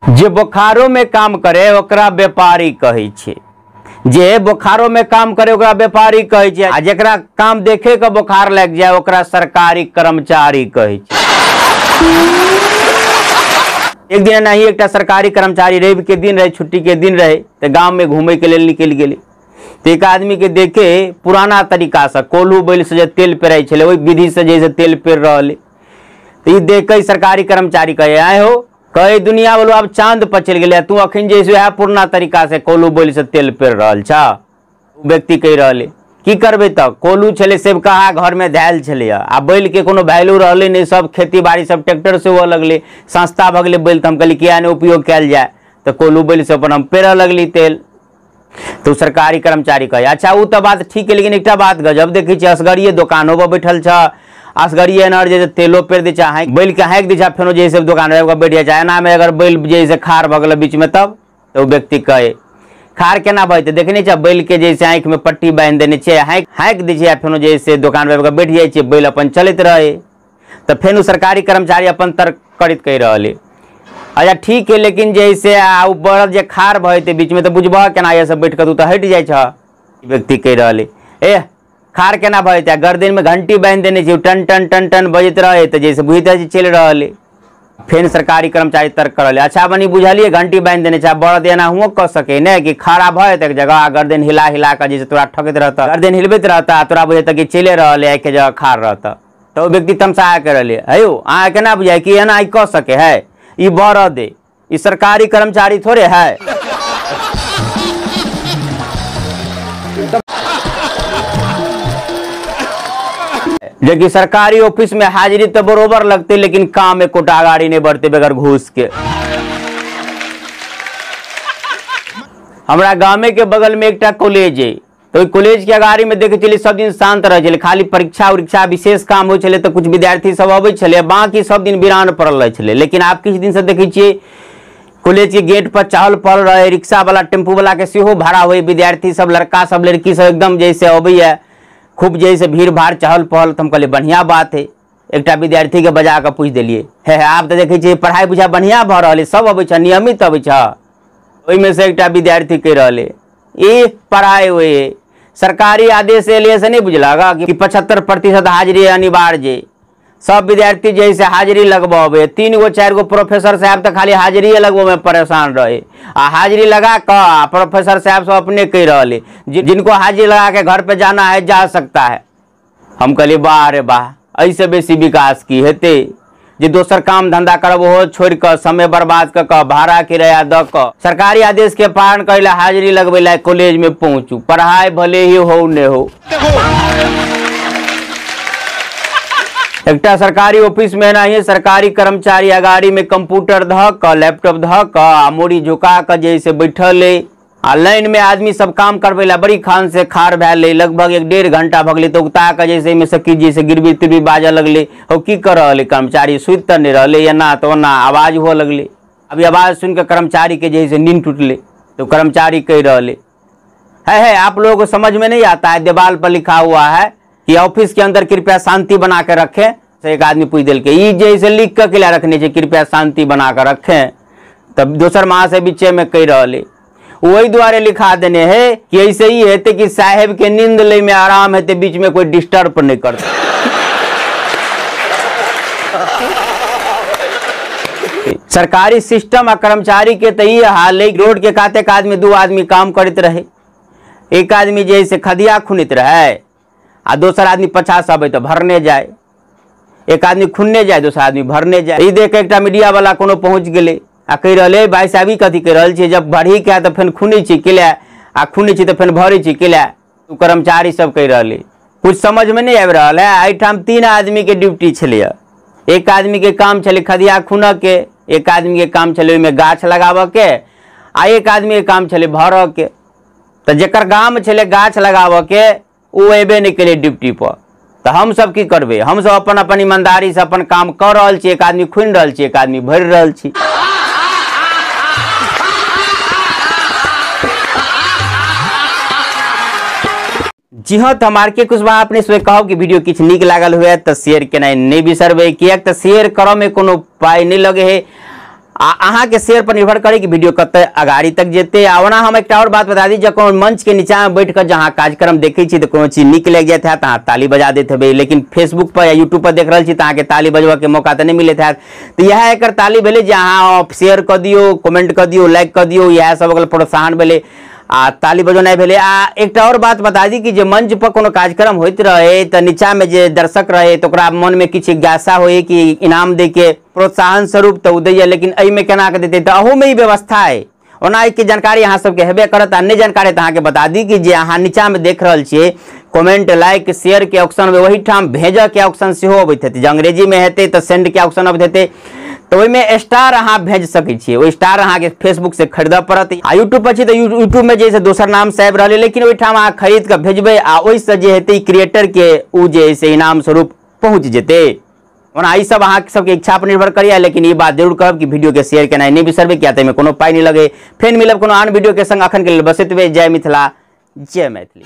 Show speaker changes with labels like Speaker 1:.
Speaker 1: जे बोखारो में काम करे ओकरा व्यापारी कहै छै, जे बोखारो में काम करे ओकरा व्यापारी कहै छै, आ जेकरा काम देखे के बोखार लागि जाए ओकरा सरकारी कर्मचारी कहै छै। एक दिन एनाही एकटा सरकारी कर्मचारी रवि के दिन रहे, छुट्टी के दिन रहे, तो गांव में घूमे के लेल निकलि गेलै। तो एक आदमी के देखे पुराना तरीका से कोल्हू बैल से जे तेल पेराइ छलै ओहि विधि से जैसे तेल पेर रहल। तो ई देख के सरकारी कर्मचारी कहे, आए हो कहे दुनिया बोलो आब चांद पर चलि गेलै, तू अखन जे वएह पुरना तरीका से कोल्हू बैल से तेल पेर रहल छ। व्यक्ति कहि रहल की करबै, तऽ कोल्हू छलै सेबकाहा घर में धयल छलै, आ बैल के कोनो वैल्यू रहलै नहि, सब खेती बाड़ी सब ट्रैक्टर से हुअ लगलै, सस्ता भऽ गेलै बैल, तऽ हम कहलियै किया नहि उपयोग कयल जाय, तऽ कोल्हू बैल से अपन हम पेरऽ लगली तेल। तो सरकारी कर्मचारी कहे अच्छा ओ तऽ बात ठीक है, लेकिन एकटा बात गजब देखै छियै, असगरिये दोकानो पर बैठल छ, असगरिये एनहर जे तेलो पेर दै छै, हाँकि बैल के हाँकि दै छै, फेनो जे से दोकान आबि कऽ बैठ जाइ छै। एनामे अगर बैल जे से खार भऽ गेलै बीचमे तब तऽ ओ व्यक्ति कहे खार केना भऽ जेतै, देखने छै बैल के जैसे आँखिमे पट्टी बान्हि देने छै, हाँकि हाँकि दै छै आ फेनो जे से दोकान पर आबि कऽ बैठ जाइ छै, बैल अपन चलैत रहै। तऽ फेन ओ सरकारी कर्मचारी अपन तर्क करैत कहि रहल है अच्छा ठीक है, लेकिन जे से आ ओ बड़द जे खार भऽ जेतै बीचमे तऽ बुझबह केना, एहिसँ बैठ कऽ तू तऽ हटि जाइ छह। व्यक्ति कहि रहल है एह खार केना भऽ जेतै, गर्दनमे घंटी बान्हि देने छै, टन टन टन टन बजैत रहै तऽ जैसे बुझैत रहै चलि रहल है। फेर सरकारी कर्मचारी तर्क कर रहल अच्छा बनी बुझलियै घंटी बान्हि देने छै, बड़द एनाहुओ कऽ सकै ने कि खड़ा भऽ जेतै एक जगह आ गर्दन हिला हिला कऽ जैसे तोरा ठकैत रहतऽ, गर्दन हिलबैत रहतऽ आ तोरा बुझेतऽ कि चलिए रहल है, एके जगह खार रहतऽ। तऽ ओ व्यक्ति तमसा कऽ रहलै हे यौ अहाँ केना बुझाइ कि एना ई कऽ सकै है, ई बड़द है, ई सरकारी कर्मचारी थोड़े है। जेकि सरकारी ऑफिस में हाजिरी तो बरोबर लगते लेकिन काम एकोटा अगाड़ी नहीं बढ़ते बगैर घूस के। हमरा गामे के बगल में एकटा कॉलेज है, तो कॉलेज के अगाड़ी में देखे छलियै सब दिन शांत रहै छलै, खाली परीक्षा उरीक्षा विशेष काम होइ छलै तऽ कुछ विद्यार्थी सब अबै छलै, बाकी सब दिन वीरान पड़ल रहै छलै। लेकिन आब किछु दिन से देखै छियै कॉलेज के गेट पर चहल पहल रहे, रिक्शा वाला टेम्पू वाला के सेहो भाड़ा होइ, विद्यार्थी सब लड़का सब लड़की सब एकदम जैसे अबैया खूब जैसे भीड़ भाड़ चहल पहल। तऽ हम कहलियै बढ़िआँ बात है, एकटा विद्यार्थी के बजा कऽ पूछि देलियै हे हे आब तऽ देखै छियै पढ़ाइ बुझा बढ़िआँ भऽ रहल है, सब अबै छै नियमित अबै छै। ओहिमे से एकटा विद्यार्थी कहि रहल है ई पढ़ाइ होइ है, सरकारी आदेश एलियै से नहि बुझलक कि 75% हाजिरी अनिवार्य, सब विद्यार्थी जे से हाजिरी लगबऽ अबै, 3 गो 4 गो प्रोफेसर साहब तऽ खाली हाजिरिए लगबऽमे परेशान रहे, आ हाजिरी लगा कऽ आ प्रोफेसर साहब सब अपने कहि रहल है जिनको हाजिरी लगा के घर पे जाना है जा सकता है। हम कहलियै वाह रे वाह, एहिसँ बेसी विकास की हेतै जे दोसर काम धंधा करब ओहो छोड़ि कऽ समय बर्बाद कऽ कऽ भाड़ा किराया दऽ कऽ सरकारी आदेश के पालन करै लए हाजिरी लगबै लए कॉलेज में पहुँचू, पढ़ाई भले ही हो नहि हो। एकटा सरकारी ऑफिस में एनाहिए सरकारी कर्मचारी अगाड़ी में कंप्यूटर धऽ कऽ लैपटॉप धऽ कऽ आ मूड़ी झुका कऽ जैसे बैठल है, आ लाइन में आदमी सब काम करबै लए बड़ी खान से खार भए गेलै, लगभग 1-1.5 घंटा भऽ गेलै, तऽ उगता कऽ जैसे एहिमे से किछु जैसे गिरबी तिरबी बाजऽ लगलै, हौ की कऽ रहल है कर्मचारी, सुति तऽ नहि रहलै, एना तऽ ओना आवाज हुअ लगलै। अभी आवाज सुनि कऽ कर्मचारी के जे से नींद टूटलै, तो कर्मचारी कहि रहलै है है आप लोगों को समझ में नहीं आता है, दीवार पर लिखा हुआ है कि ऑफिस के अंदर कृपया शांति बना के रखें। से एक आदमी पूछि देलकै ई जे से लिख कऽ के रखने छै कृपया शांति बना कऽ रखें, तब दोसर माह से बीचे में कहि रहल है वही दुआरे लिखा देने है कि ऐसे ही हेतै कि साहेब के नींद लै में आराम हेतै, बीच में कोई डिस्टर्ब नहीं करतै। सरकारी सिस्टम आ कर्मचारी के तऽ ई हाल है, रोड के काते कात में 2 आदमी काम करैत रहे, एक आदमी जे से खदिया खुनैत रहे आ दोसर आदमी 50 अबै तऽ भरने जाय, एक आदमी खुनने जाय दोसर आदमी भरने जाय। ई देख एकटा मीडिया वाला कोनो पहुँच गेलै आ कहि रहल है भाइ साहब ई कथी कहि रहल छियै, जब भरही के तऽ फेन खुनै छी केला, आ खुनै छी तऽ फेन भरै छी केला। ओ कर्मचारी सब कहि रहल है कुछ समझ में नहीं आबि रहल है। एहिठाम 3 आदमी के ड्यूटी छलैया, एक आदमी के काम छलै खदिया खुनऽ के, एक आदमी के काम छलै ओहिमे गाछ लगाबऽ के, आ एक आदमी के काम छलै भरऽ के। तऽ जकर काम छलै गाछ लगाबऽ के ओ अयबे नहि केलै ड्यूटी पर, तऽ हमसब की करबै, हमसब अपन अपन ईमानदारी से अपन काम कऽ रहल छी, एक आदमी खुनि रहल छी एक आदमी भरि रहल छी। जी हाँ, तो हम आर के कुशवाहा अपने से कहब कि वीडियो किछु नीक लागल हुए तऽ शेयर केनाइ नहि बिसरबै, किएक तऽ शेयर करऽ में कोनो पाइ नहि लगे है आ अहाँके शेयर पर निर्भर करे कि वीडियो कते अगाड़ी तक जेतै। आ ओना हम एकटा और बात बता दी, जब कोनो मंच के नीचा में बैठ कर जहाँ कार्यक्रम देखै छी तऽ कोनो चीज नीक लागि जाइत हैत अहाँ ताली बजा दैत हेबै, लेकिन फेसबुक पर या यूट्यूब पर देख रहल छी तऽ अहाँके ताली बजबऽ के मौका तऽ नहि मिलैत हैत। तऽ इएह एकर ताली भेलै जे अहाँ शेयर कऽ दियौ, कमेंट कऽ दियौ, लाइक कऽ दियौ, इएह सब ओकर प्रोत्साहन भेलै आ ताली बजौनाइ भेलै। आ एकटा और बात बता दी कि जे मंच पर कोनो कार्यक्रम होइत रहे तऽ नीचा में जे दर्शक रहे तऽ ओकरा मन में किछु जिज्ञासा होय कि इनाम दै के प्रोत्साहन स्वरूप तऽ ओ दैया, लेकिन एहिमे केना कऽ देतै, तऽ अहूमे ई व्यवस्था अइ। ओना एहिके जानकारी अहाँ सबके हेबे करत आ नहि जानकारी तऽ अहाँके बता दी कि जे अहाँ नीचामे देख रहल छियै कमेंट लाइक शेयर के ऑप्शन ओहिठाम भेजऽ के ऑप्शन सेहो अबैत हेतै। जे अंग्रेजीमे हेतै तऽ सेंड के ऑप्शन अबैत हेतै, तऽ ओहिमे स्टार अहाँ भेज सकै छियै। ओहि स्टार अहाँके फेसबुक से खरीदऽ पड़त आ यूट्यूब पर छी तऽ यूट्यूबमे जे छै दोसर नाम से आबि रहल अइ, लेकिन ओहिठाम अहाँ खरीद कऽ भेजबै आ ओहिसँ जे हेतै क्रिएटर के ओ जे है से इनाम स्वरूप पहुँच जेतै। ओना ई सब अहाँ सबके इच्छा पर निर्भर करैया, लेकिन ई बात जरूर कहब कि वीडियो के शेयर केनाइ नहि बिसरबै, किया तऽ एहिमे कोनो पाइ नहि लगै। फेर मिलब कोनो आन वीडियो के संग, अखन के लेल बस एतबे। जय मिथिला, जय मैथिली।